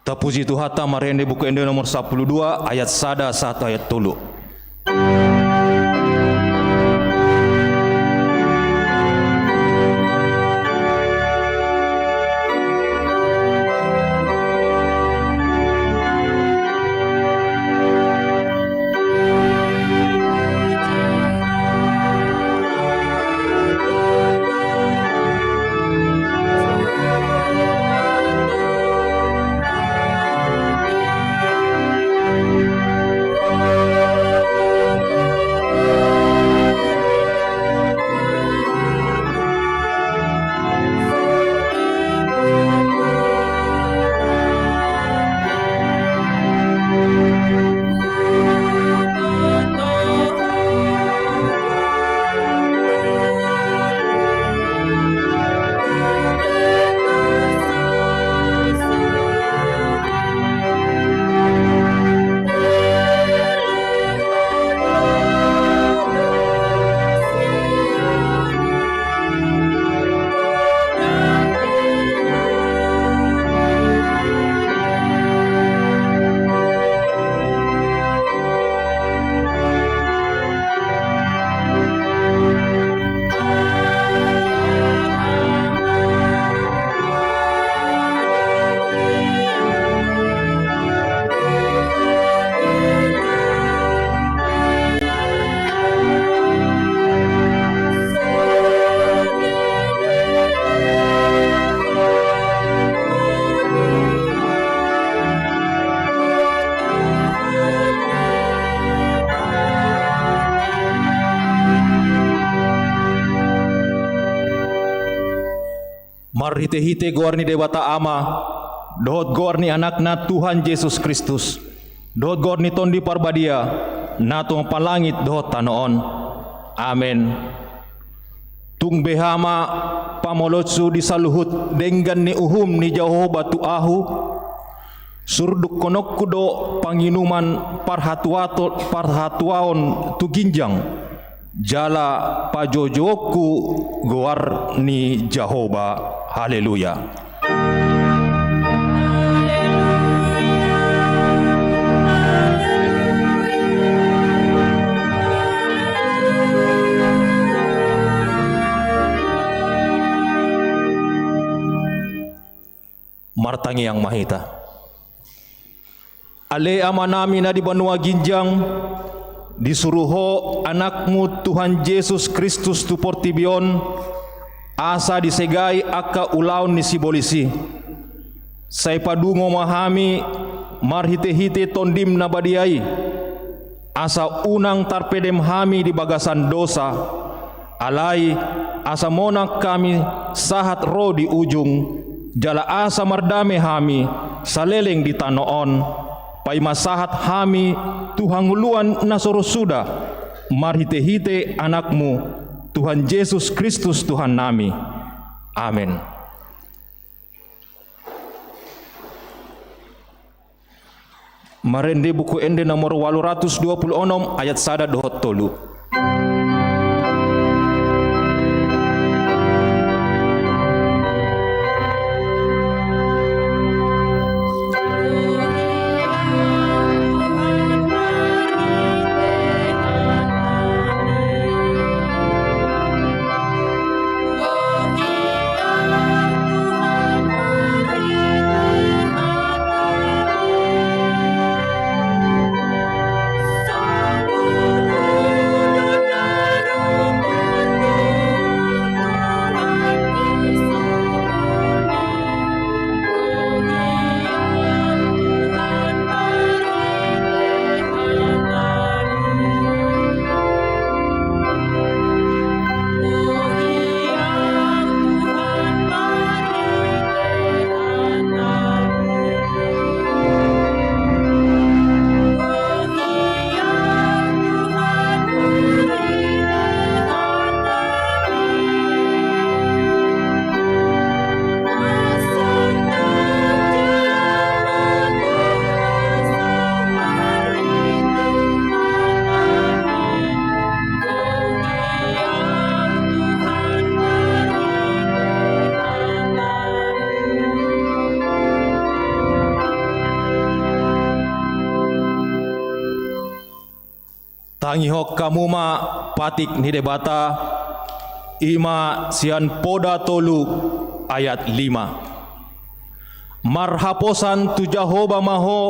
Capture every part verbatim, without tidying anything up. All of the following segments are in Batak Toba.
Tapuji Tuhanta, marende Buku Ende nomor sampulu dua, ayat sada sahat tu ayat tolu. Marhitehite goar ni Debata Ama, dohot goar ni Anakna Tuhan Jesus Kristus, dohot goar ni Tondi Parbadia, na tumompa langit dohot tano on. Amen. Tung beha ma pamoloshu di saluhut denggan ni uhum ni Jahowa tu ahu, surdukkononku do panginuman parhatuato-, parhatuaon tu ginjang, jala pajoujouonku goar ni Jahowa. Haleluya. Martangiang ma hita. Ale Amanami na di banua ginjang, disuru Ho Anakmu Tuhan Jesus Kristus tu portibi on, asa disegai angka ulaon ni sibolis i. Sai padungo ma hami marhite-hite Tondim na badia i, asa unang tarpedem hami di bagasan dosa, alai asa monang hami sahat ro di ujung, jala asa mardame hami saleleng di tano on, paima sahat hami tu hangoluan na so ro suda, marhite-hite Anakmu, Tuhan Jesus Kristus Tuhannami. Amen. Marende Buku Ende nomor ualu ratus dua pulu onom, ayat sada dohot tolu. Tangihon hamu ma patik ni Debata, i ma sian Poda tolu ayat lima. Marhaposan tu Jahowa ma ho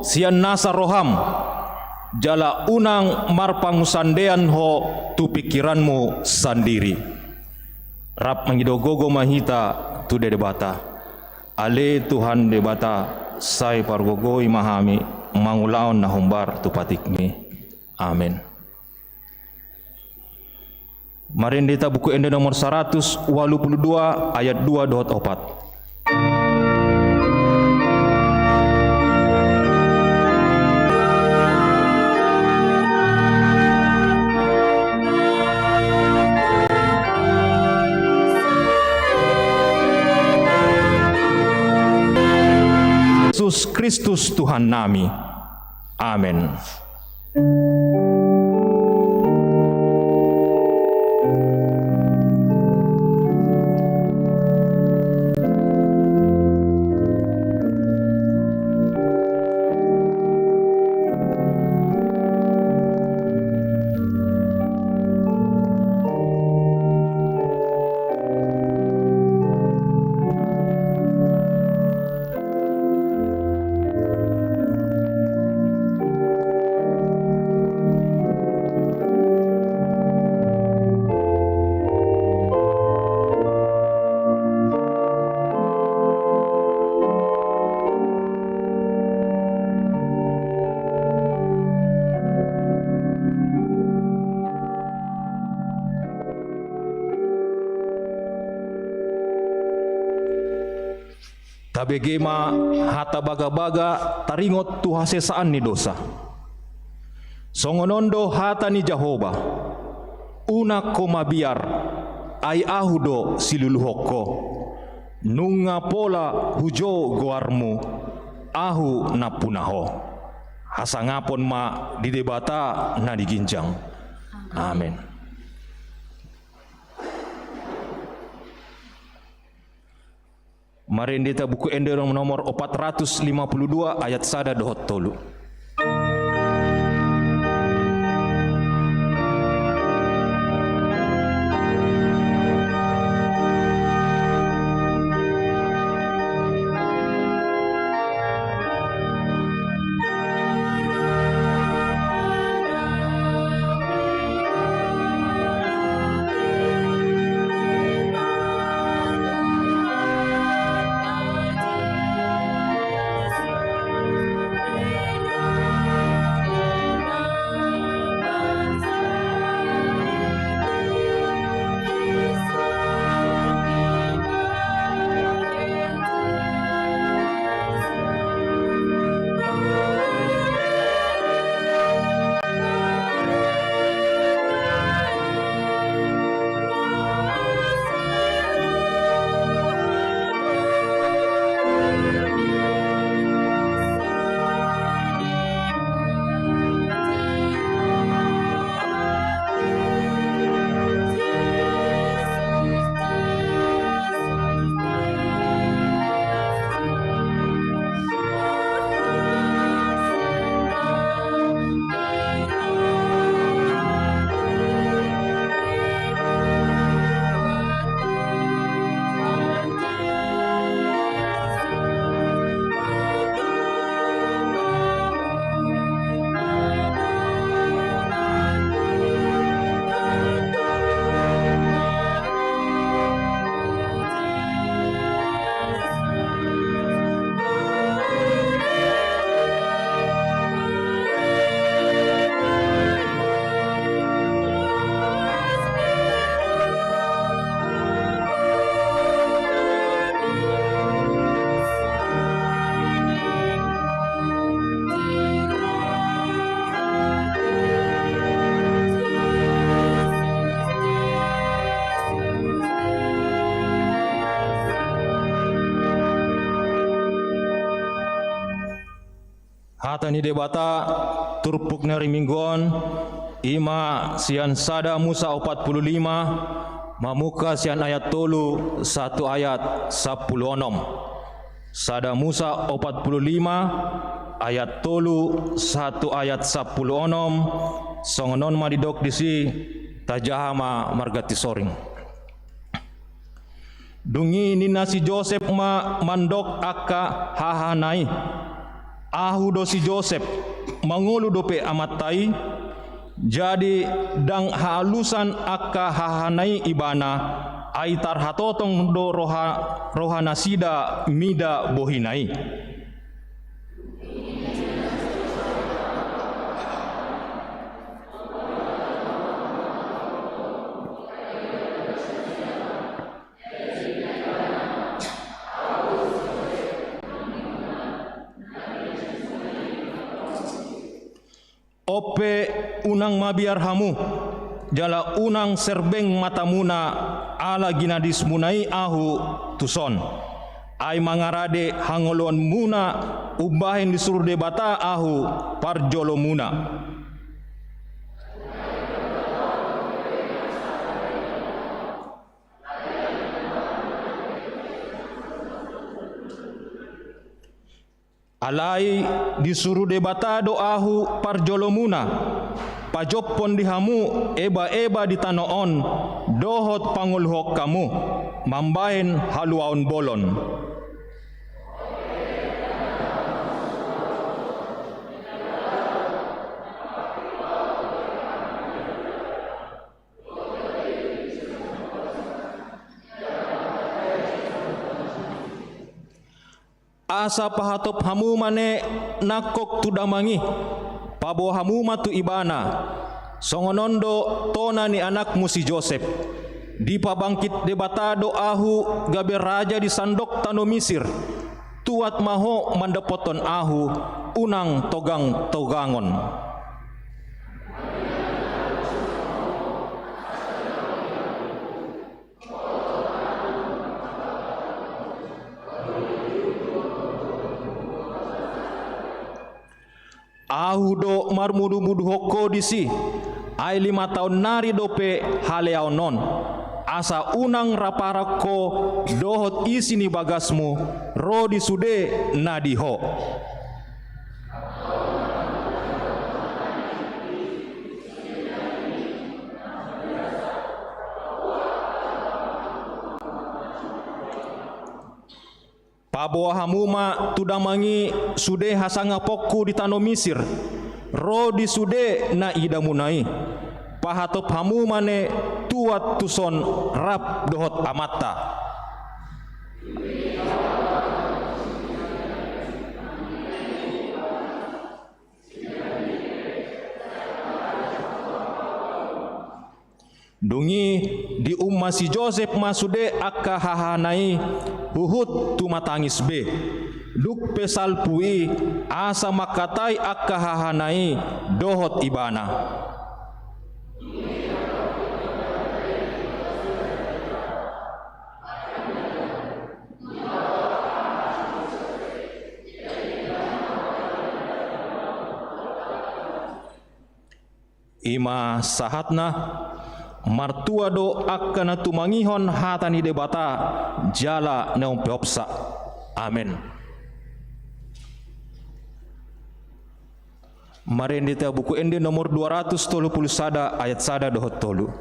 sian nasa roham, jala unang marpangunsandean ho tu pingkiranmu sandiri. Rap mangido gogo ma hita tu Debata. Ale Tuhan Debata, sai pargogoi ma hami mangulahon na hombar tu patikmi. Amen. Marende hita Buku Ende nomor saratus ualu pulu dua ayat dua dohot opat. Jesus Kristus Tuhannami. Amen. Tabege ma hata bagabaga taringot tu hasesaan ni dosa. Songon on do hata ni Jahowa: Unang ho mabiar, ai Ahu do siluluhon ho. Nunga pola hujou goarmu, Ahu nampuna ho. Hasangapon ma di Debata na di ginjang. Amen. Marende hita Buku Ende nomor opat ratus lima puluh dua, ayat sada dohot tolu. Hata ni Debata turpuk ni ari Minggu on, i ma sian Sada Musa opat pulu lima, mamungka sian ayat tolu sahat tu ayat sampulu onom. Sada Musa opat pulu lima, ayat tolu sahat tu ayat sampulu onom, songon on ma didok disi, tajaha ma marganti soring. Dung i ninna si Josep ma mandok angka hahana i: Ahu do si Josep, mangolu dope amanta i. Jadi ndang haalusan angka hahana i ibana, ai tarhatotong do roha, rohanasida mida bohina i. On pe unang mabiar hamu, jala unang serbeng matamuna ala ginadismuna i ahu tuson. Ai mangarade hangoluanmuna umbahen disuru Debata ahu parjolomuna. Alai disuru Debata do ahu parjolomuna, pajophon di hamu ebaeba di tano on, dohot pangoluhon hamu mambahen haluaon bolon. Asa pahatop hamu ma ne nangkok tu damang i, paboa hamu ma tu ibana. Songon on do tona ni anakmu si Josep. Dipabangkit Debata do ahu gabe raja di sandok tano Misir. Tuat ma ho mandapothon ahu, unang togang-togangon. Ahu do marmudu-muduhon ho disi, ai lima taon nari dope haleaon on. asa unang rap arang ho dohot isi ni bagasmu ro di sude na di ho. Paboa hamu ma tu damang i sude hasangaponku di tano Misir, ro di sude na iidamuna i. Pahatop hamu ma ne tuat tuson rap dohot amanta. Dung i diumma si Josep ma sude angka hahana i huhut tumatangis be. Dung pe salpu i asa mangkatai angka hahana i dohot ibana. I ma sahatna. Martua do angka na tumangihon hata ni Debata jala na umpeopsa. Amen. Marende ta Buku Ende nomor dua ratus tolu pulu sada, ayat sada dohot tolu.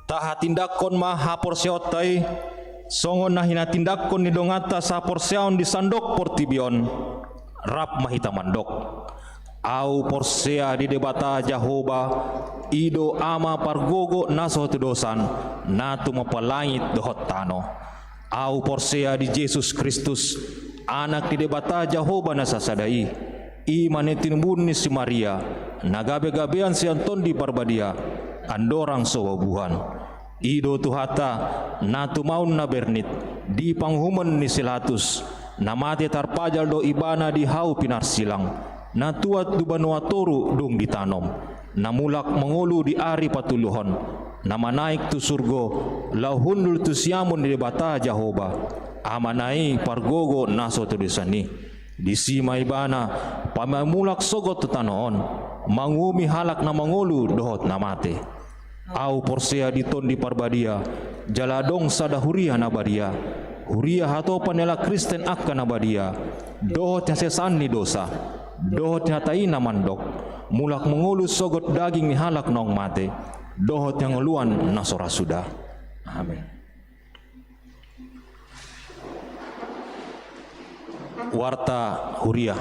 Tahatindangkon ma haporseaonta i, songon na hinatindangkon ni donganta sahaporseaon di sandok portibi on. Rap ma hita mandok. Ahu porsea di Debata Jahowa, i do Ama pargogo na so hatudosan, na tumompa langit dohot tano. Ahu porsea di Jesus Kristus, Anak ni Debata Jahowa na sasada i, i ma na tinumburhon ni si Maria, na gabegabean sian Tondi Parbadia, andorang so bubuhan. I do Tuhanta, na tumaon na bernit, di panguhumon ni si Latus, na mate tarpajal do ibana di hau pinarsilang, na tuat tu banua toru dung ditanom, na mulak mangolu di ari patuluhon, na manaek tu surgo, laho hundul tu siamun ni Debata Jahowa, Amana i pargogo na so hatudosan i. Disi ma ibana pamamulak sogot tu tano on, manguhumi halak na mangolu dohot na mate. Ahu porsea di Tondi Parbadia, jala adong sada huria na badia, huria hatopan ni halak Kristen angka na badia, dohot hasesaan ni dosa, dohot hata i na mandok, mulak mangolu sogot daging ni halak naung mate, dohot hangoluan na so ra suda. Amen. Warta huria.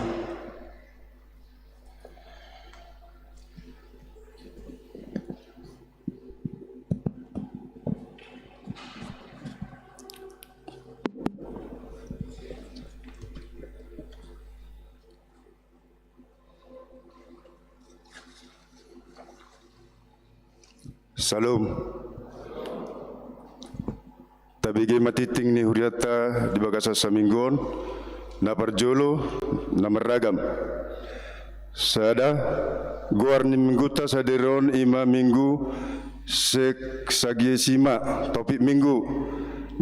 Syalom. Tabege ma tingting ni hurianta di bagasan saminggu on, na parjolo, na marragam. Sada, goar ni minggunta sadari on i ma minggu Sexagesima, topik minggu.